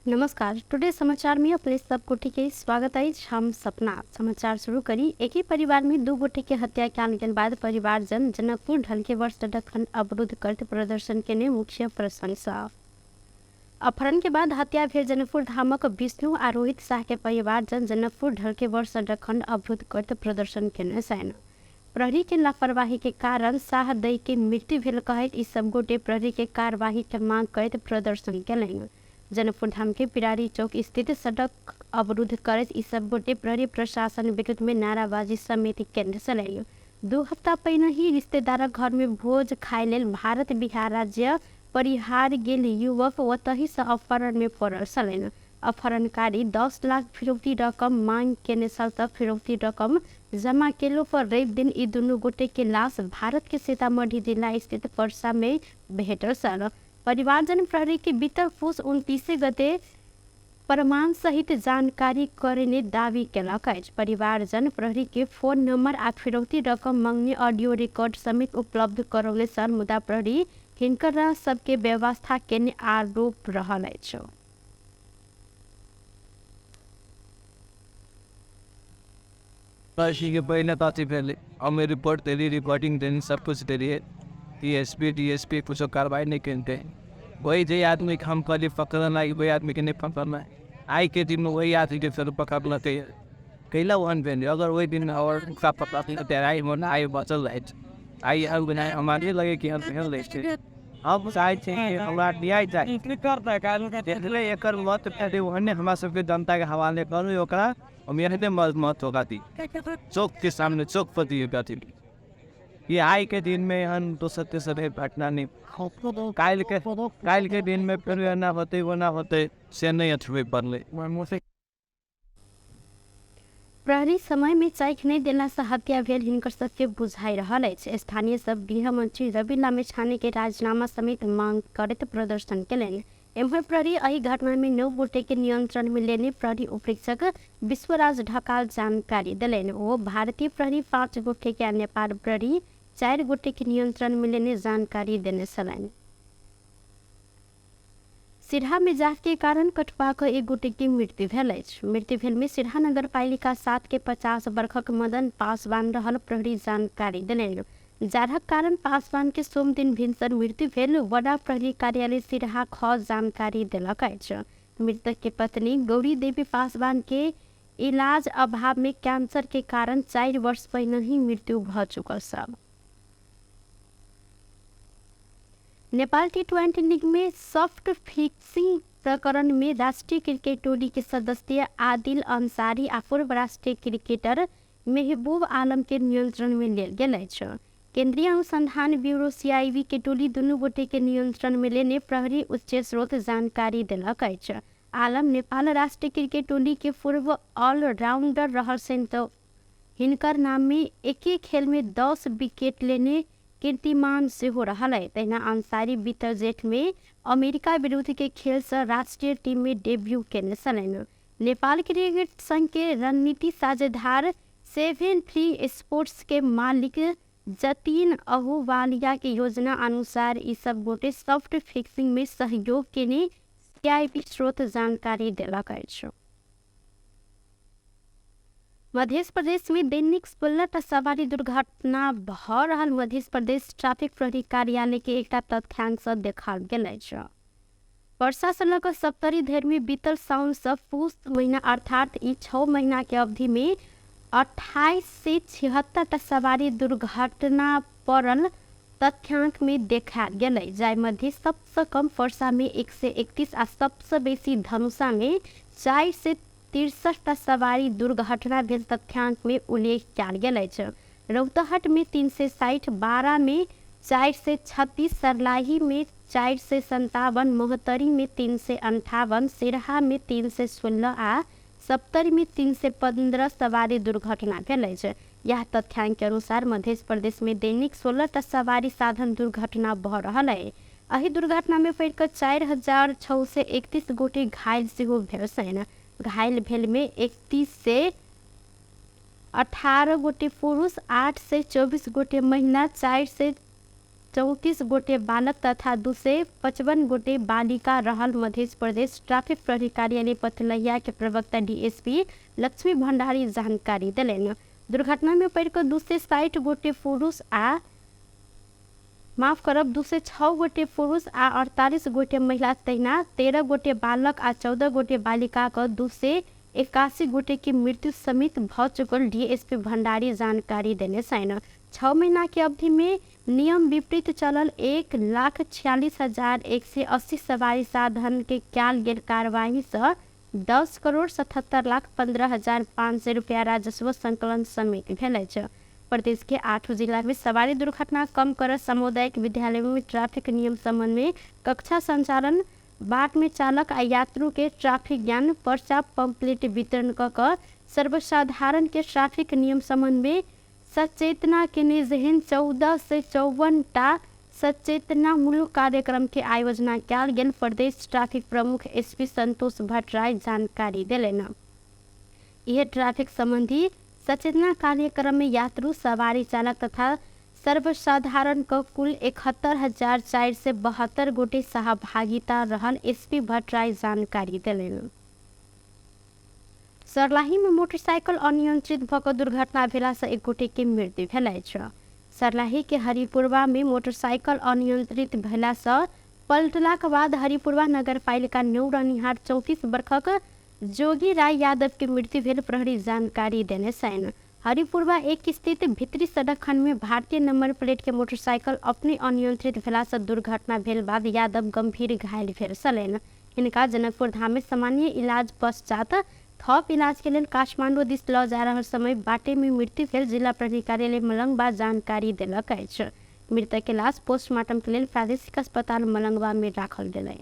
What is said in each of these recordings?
नमस्कार, टुडे समाचार में अपने सब गोटे के स्वागत अछि। हम सपना समाचार शुरू करी। एक ही परिवार में दू गोटे के हत्या कयल गेल बाद परिवारजन जनकपुर ढलकेवर सड़क खंड अवरुद्ध करैत प्रदर्शन केने मुख्य प्रशंसा। अपहरण के बाद हत्या भेल जनकपुर धामक विष्णु आ रोहित शाह के परिवारजन जनकपुर ढलकेवर सड़क खंड अवरुद्ध करैत प्रदर्शन केने छनि। प्रहरी के लापरवाही के कारण शाह दई के मृत्यु भेल कहैत ई सब गोटे प्रहरी के कार्यवाही के मांग करैत प्रदर्शन केलनि। जनकपुर धाम के पिरारी चौक स्थित सड़क अवरुद्ध करैत ई सब गोटे प्रहरी प्रशासन विरुद्ध में नाराबाजी समेत केने छलनि। 2 हफ्ता पहिने ही रिश्तेदारक घर में भोज खाय लेल भारत बिहार राज्य परिहार गेल युवक ओतहि से अपहरण में पड़ल छलनि। अपहरणकारी 10 लाख फिरौती रकम मांग केने छल त फिरौती रकम जमा केलो पर रवि दिन ई दुनू गोटे के लाश भारत के सीतामढ़ी जिला स्थित परसा में भेटल छल। परिवारजन प्रहरी के बीतल पुस 29 गते प्रमाण सहित जानकारी करने दावी केलक अछि। परिवारजन प्रहरी के फोन नंबर आ फिरौती रकम मांगने ऑडियो रिकॉर्ड समेत उपलब्ध करौने छल, मुदा प्रहरी हिनकर सबके व्यवस्था केने आरोप रहल अछि। के पहले तो भेलै, हम रिपोर्ट देली, रिकॉर्डिंग देली, सब कुछ देलियै। डीएसपी डीएसपी कुछो कार्रवाई नहीं केलकै। वही जे आदमी के हम कहलियै पकड़ल, वही आदमी के नहीं पकड़ल। आइ के दिन में वही आदमी के फेर पकड़लकै। कैला ओहन भेलै? अगर ओहि दिन और पकड़लकै आइ होना आइ बचल रहैत। आइ हम बिना हमरा लगे कि हम भेल रहै छै। हम चाहै छी कि हमरा न्याय चाही। देखले एकर मत भेलै ओहने हमरा सबके जनता के हवाले करू ओकरा। हम एहने मत होगा दी चौक के सामने चौक पर दिए अथी। ये आइ के दिन में एहन दोसर तेसर घटना नहीं। काल्हि के दिन में फेर एना होतै ओना होतै से नहीं अथबे पड़लै। प्रहरी समय में चाइख नहीं देला से हत्या भेल हिनकर सबके बुझाई रहल अछि। स्थानीय सब गृहमंत्री रवि लामिछाने के राजीनामा समेत मांग करैत प्रदर्शन केलनि। एम्हर प्रहरी एहि घटना में 9 गोटे के नियंत्रण में लेने प्रहरी उपरीक्षक विश्वराज ढकाल जानकारी देलनि। ओ भारतीय प्रहरी 5 गोटे के आ नेपाल प्रहरी 4 गोटे के नियंत्रण में लेने जानकारी देने छलनि। सिरहा में जाड़ के कारण कटुआ के एक गोटे के मृत्यु भेल अछि। मृत्यु भेल में सिरहा नगरपालिका 7 के 50 वर्षक मदन पासवान रहल प्रहरी जानकारी देलनि। जाड़क कारण पासवान के सोम दिन भिनसर मृत्यु भेल वडा प्रहरी कार्यालय सिरहा ख जानकारी देलक अछि। मृतक के पत्नी गौरी देवी पासवान के इलाज अभाव में कैंसर के कारण 4 वर्ष पहिने ही मृत्यु भ चुकल छल। नेपाल T20 league में सॉफ्ट फिक्सिंग प्रकरण में राष्ट्रीय क्रिकेट टोली के सदस्य आदिल अंसारी आ पूर्व राष्ट्रीय क्रिकेटर महबूब आलम के नियंत्रण में लेल गेल अछि। केंद्रीय अनुसंधान ब्यूरो CIB के टोली दुनू गोटे के नियंत्रण में लेने प्रहरी उच्च स्रोत जानकारी देलक अछि। आलम नेपाल राष्ट्रीय क्रिकेट टोली के पूर्व ऑलराउंडर रहल छनि त हिनकर नाम में एके खेल में 10 विकेट लेने कीर्तिमान सेहो रहल है। तहिना अंसारी बीतल जेठ में अमेरिका विरुद्ध के खेल से राष्ट्रीय टीम में डेब्यू केने छलनि। नेपाल क्रिकेट संघ के रणनीति साझेदार 73 स्पोर्ट्स के मालिक जतीन अहूवालिया के योजना अनुसार ई सब गोटे सॉफ्ट फिक्सिंग में सहयोग केने CIB स्रोत जानकारी देलक अछि। मध्य प्रदेश में दैनिक 16टा सवारी दुर्घटना भ रहल मध्य प्रदेश ट्रैफिक प्रहरी कार्यालय के एकटा तथ्यांक से देखाल गेल अछि। वर्षा से लऽ कऽ सप्तरी धरि में बीतल साउन से पूस महीना अर्थात ई 6 महीना के अवधि में 2876टा सवारी दुर्घटना पड़ल तथ्यांक में देखायल गेल अछि। जाहि मध्ये सबसँ कम वर्षा में 131 आ सबसँ बेसी धनुषा में 463टा सवारी दुर्घटना भेल तथ्यांक में उल्लेख कयल गेल अछि। रौतहट में 360, बारा में 436, सरलाही में 457, महोत्तरी में 358, सिरहा में 316 आ सप्तरी में 315 सवारी दुर्घटना भेल अछि। यह तथ्यांक के अनुसार मध्य प्रदेश में दैनिक 16टा सवारी साधन दुर्घटना भ रहल है। एहि दुर्घटना में पड़ि कऽ 4631 गोटे घायल सेहो भेल छनि। घायल भेल में 3118 गोटे पुरुष, 824 गोटे महिला, 34 गोटे बालक तथा 255 गोटे बालिका रहल मध्य प्रदेश ट्रैफिक प्रहरी कार्यालय पथलहिया के प्रवक्ता डीएसपी लक्ष्मी भंडारी जानकारी देलनि। दुर्घटना में पड़ि कऽ 260 गोटे पुरुष आ माफ करब 206 गोटे पुरुष आ 48 गोटे महिला तहिना 13 गोटे बालक आ 14 गोटे बालिका के 281 गोटे के मृत्यु समेत भऽ चुकल डीएसपी भंडारी जानकारी देने छनि। 6 महीना के अवधि में नियम विपरीत चलल 1,46,180 सवारी साधन के कयल गेल कार्रवाई से 10,77,15,500 रुपया राजस्व संकलन समेत भेल अछि। प्रदेश के 8 जिला में सवारी दुर्घटना कम कर सामुदायिक विद्यालय में ट्रैफिक नियम संबंध में कक्षा संचालन, बाट में चालक आ यात्रु के ट्रैफिक ज्ञान पर्चा पम्पलेट वितरण क सर्वसाधारण के ट्रैफिक नियम संबंध में सचेतना केने जेहन 1454 टा सचेतनामूलक कार्यक्रम के आयोजना कयल गेल प्रदेश ट्रैफिक प्रमुख एसपी संतोष भट्टराय जानकारी देलनि। यह ट्रैफिक संबंधी सचेतना कार्यक्रम में यात्रु, सवारी चालक तथा सर्वसाधारण क कुल 71,472 गोटे सहभागिता रहल एसपी भट्टराय जानकारी देलनि। सर्लाही में मोटरसाइकिल अनियंत्रित भऽ कऽ दुर्घटना भेला से एक गोटे के मृत्यु भेल अछि। सर्लाही के हरिपुरवा में मोटरसाइकिल अनियंत्रित भेला से पलटलाक बाद हरिपुरवा नगरपालिका 9 रहनिहार 34 वर्षक जोगी राय यादव के मृत्यु भेल प्रहरी जानकारी देने छनि। हरिपुरवा 1 स्थित भित्री सड़क खंड में भारतीय नंबर प्लेट के मोटरसाइकिल अपने अनियंत्रित भेला से दुर्घटना भेल बाद यादव गंभीर घायल भेल छलनि। हिनका जनकपुर धाम में सामान्य इलाज पश्चात थप इलाज के लेल काठमांडू दिस लऽ जा रहल समय बाटे में मृत्यु भेल जिला प्रहरी कार्यालय मलंगवा जानकारी देलक अछि। मृतक के लाश पोस्टमार्टम के लेल प्रादेशिक अस्पताल मलंगवा में राखल गेलै।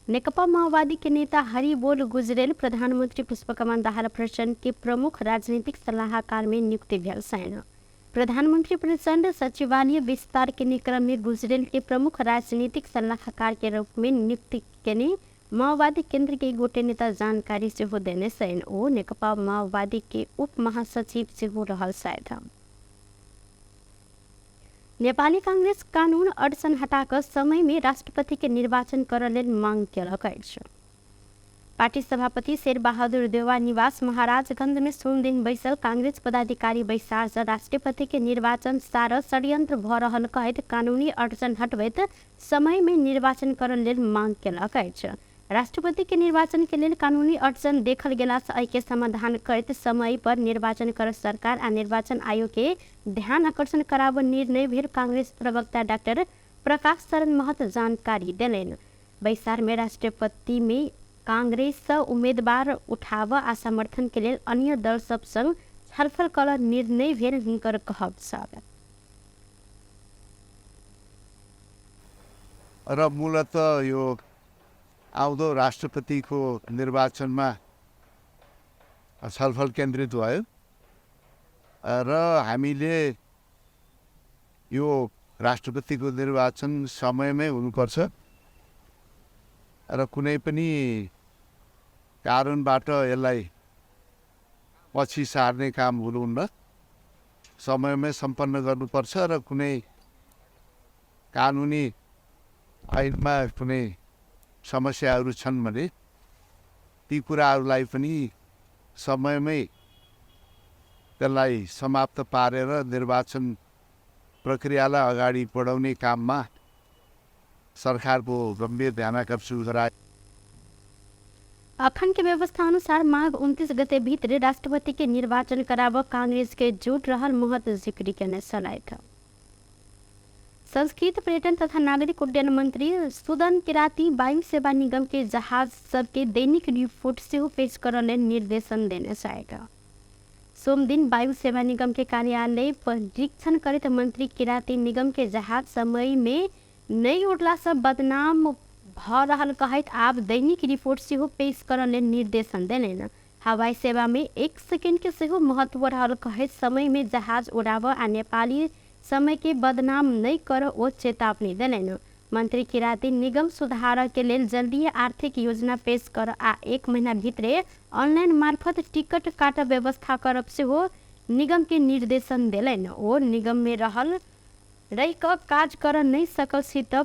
नेकपा माओवादी के नेता हरिबोल गुजरेल प्रधानमंत्री पुष्पकमल दाहाल प्रचण्ड के प्रमुख राजनीतिक सलाहकार में नियुक्ति भेल छनि। प्रधानमंत्री प्रचण्ड सचिवालय विस्तार के क्रम में गुजरेल के प्रमुख राजनीतिक सलाहकार के रूप में नियुक्ति केने माओवादी केंद्र के गोटे नेता जानकारी सेहो देने छनि। ओ नेकपा माओवादी के उप महासचिव सेहो रहल छथि। नेपाली कांग्रेस कानून अड़चन हटाकऽ समय में राष्ट्रपति के निर्वाचन करऽ लेल मांग केलक अछि। पार्टी सभापति शेरबहादुर देउवा निवास महाराजगंज में सोमदिन बैसल कांग्रेस पदाधिकारी बैसार से राष्ट्रपति के निर्वाचन सार षड्यंत्र भऽ रहल कहैत कानूनी अड़चन हटबैत समय में निर्वाचन करऽ लेल मांग केलक अछि। राष्ट्रपति के निर्वाचन के लेल कानूनी अड़चन देखल गेला से एहिके समाधान करैत समय पर निर्वाचन कर सरकार आ निर्वाचन आयोग के ध्यान आकर्षण कराबऽ निर्णय भेल कांग्रेस प्रवक्ता डॉक्टर प्रकाश शरण महत जानकारी देलनि। बैसार में राष्ट्रपति में कांग्रेस से उम्मीदवार उठाबऽ आ समर्थन के लेल अन्य दल सब संग छलफल करऽ निर्णय भेल हिनकर कहब छल। र मूलतः यो आउँदो राष्ट्रपतिको निर्वाचनमा छलफल केन्द्रित भयो र हामीले यो राष्ट्रपतिको निर्वाचन समयमै हुनुपर्छ र कुनै पनि कारणबाट यसलाई पछि सार्ने काम हुनुहुन्न, समयमै सम्पन्न गर्नुपर्छ र कुनै कानुनी ऐनमा कुनै समस्याहरू छन् भने ती कुराहरूलाई पनि समयमै त्यसलाई समाप्त पारेर निर्वाचन प्रक्रियालाई अगाडि बढाउने काममा सरकारको गम्भीर ध्यानाकर्षण गराए। अखन के व्यवस्था अनुसार माघ 29 गते भीतर राष्ट्रपति के निर्वाचन कराब कांग्रेस के जुट रहल महत जिक्र केने छलथि। संस्कृत पर्यटन तथा नागरिक उड्डयन मंत्री सुदन किराती वायु सेवा निगम के जहाज सबके दैनिक रिपोर्ट सेहो पेश करऽ लेल निर्देशन देने छथि। सोमदिन वायु सेवा निगम के कार्यालय परीक्षण करैत मंत्री किराती निगम के जहाज समय में नहि उड़ला से बदनाम भऽ रहल कहैत आब दैनिक रिपोर्ट सेहो पेश करऽ लेल निर्देशन देलनि। हवाई सेवा में 1 सेकेंड के सेहो महत्व रहल कहैत समय में जहाज उड़ाबऽ आ नेपाली समय के बदनाम नहीं कर ओ चेतावनी देलनि। मंत्री किराती निगम सुधार के लेल जल्दी आर्थिक योजना पेश कर आ 1 महीना भीतरे ऑनलाइन मार्फत टिकट काट व्यवस्था करब सेहो निगम के निर्देशन देलनि। ओ निगम में रहल रहि कऽ काज करऽ नहि सकल छी तऽ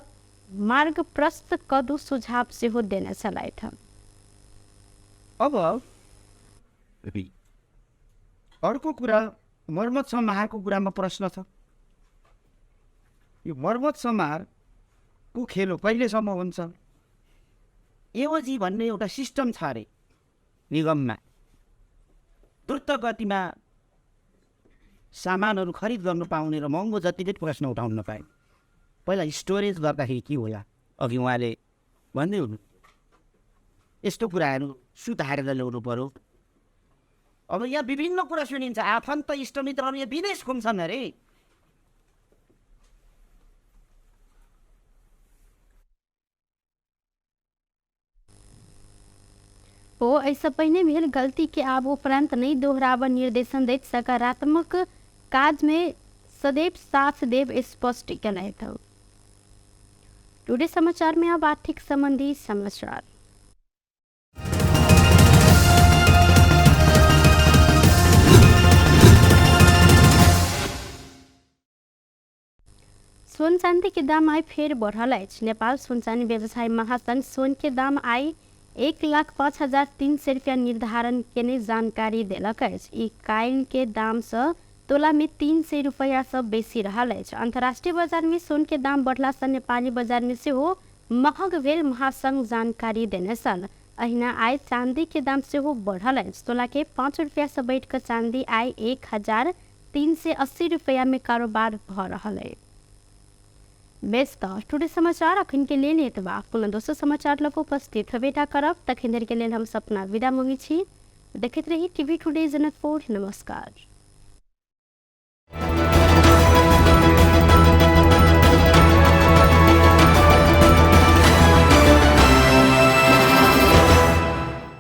मार्ग प्रशस्त कऽ दू सुझाव सेहो देने छलथि। अब अर्को कुरा मर्मत समारको कुरामा प्रश्न छ। यो मर्मत समारको खेल कहिलेसम्म हुन्छ? एओजी भन्ने एउटा सिस्टम छ अरे निगममा, द्रुत गतिमा सामानहरू खरिद गर्नु पाउने र महँगो जति पनि प्रश्न उठाउन नपाए पहिला स्टोरेज गर्दाखेरि के होला, अघि उहाँले भन्दै हुनु यस्तो कुराहरू सुधारेर ल्याउनु पऱ्यो। अब यहाँ विभिन्न कुरा सुनिन्छ, आफन्त इष्टमित्रहरू यहाँ विदेश घुम्छन् अरे। ओ एहिसँ पहिने भेल गलती के आब उपरांत नहि दोहराबऽ निर्देशन दैत सकारात्मक काज में सदैव साथ देव स्पष्ट केलथि। टुडे समाचार में अब आर्थिक संबंधी समाचार। सोन चांदी के दाम आइ फेर बढ़ल अछि। नेपाल सोन चांदी व्यवसाय महासंघ सोन के दाम आइ 1,05,300 रुपया निर्धारण केने जानकारी देलक अछि। ई काल्हि के दाम सँ तोला में 300 रुपया सँ बेसी रहल अछि। अंतर्राष्ट्रीय बाजार में सोन के दाम बढ़ला सँ नेपाली बाजार में सेहो महग भेल महासंघ जानकारी देने छल। अहिना आइ चांदी के दाम सेहो बढ़ल अछि। तोला के 5 रुपया सँ बढ़ि कऽ चांदी आइ 1,380 रुपया में कारोबार भऽ रहल अछि। बेस तऽ टुडे समाचार अखन के लेल एतबा। पुनः दोसर समाचार लऽ कऽ उपस्थित हेबेटा करब। तखन धरि के लेल हम सपना विदा मांगै छी। देखैत रही टीवी टुडे जनकपुर। नमस्कार।